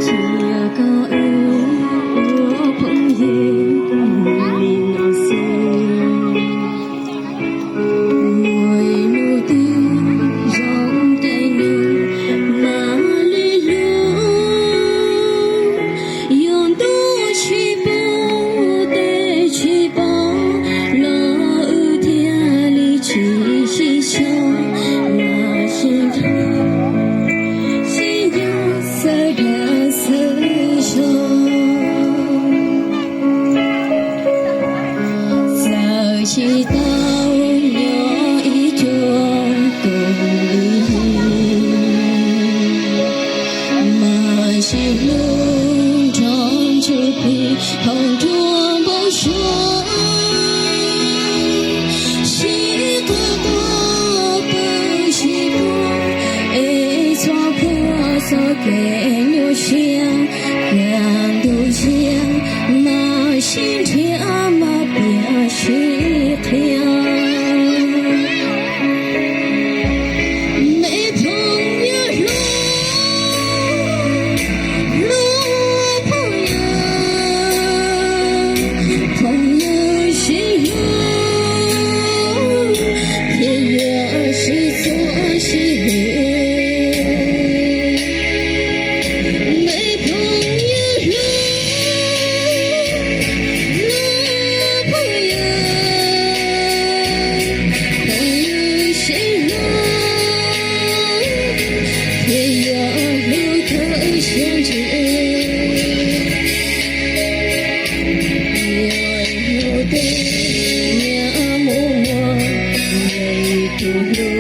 Cia koj ua phooj ywg li no xwb. Muaj ib hnub twg zoo caij nyoog mam li hlub. Yog ntuj tsis pub, tes tsis pom, los wb thiaj li tsis sib sau, mas sib nrog sib nco xwb dag xwb zog. Txawm tsis tau nyob ib cuag koom li, mas sib hlub nrog ntsuj plig hauv nruab npau suav. Sib qawm quaj pw sib puag, es txhob khuam txoj kev nyuaj siab. Kaj ntug ziag mas sib nrhiav mas piav sib qhia. Me phooj ywg hlub, hlub phooj ywg, phooj ywg sib hlub, thiaj yuav sib txhua sib hwm. Me phooj ywg hlub, hlub phooj ywg, phooj ywg sib hlub, thiaj yuav hlub thawj siab ntsws. Yog hnub twg nyias mus muaj nyias ib tug hlub,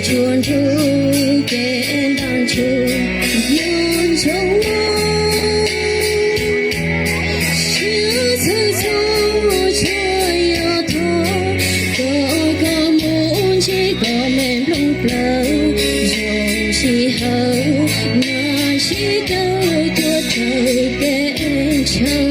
tsuas nrug kev ntaj ntsug yuav ntsoov ua. Siab txhawj txog tshav yog thov, kom koj mus ntsib koj me nplooj plawv zoo sij hawm, mas sib tawg tuaj raws peb ntshaw.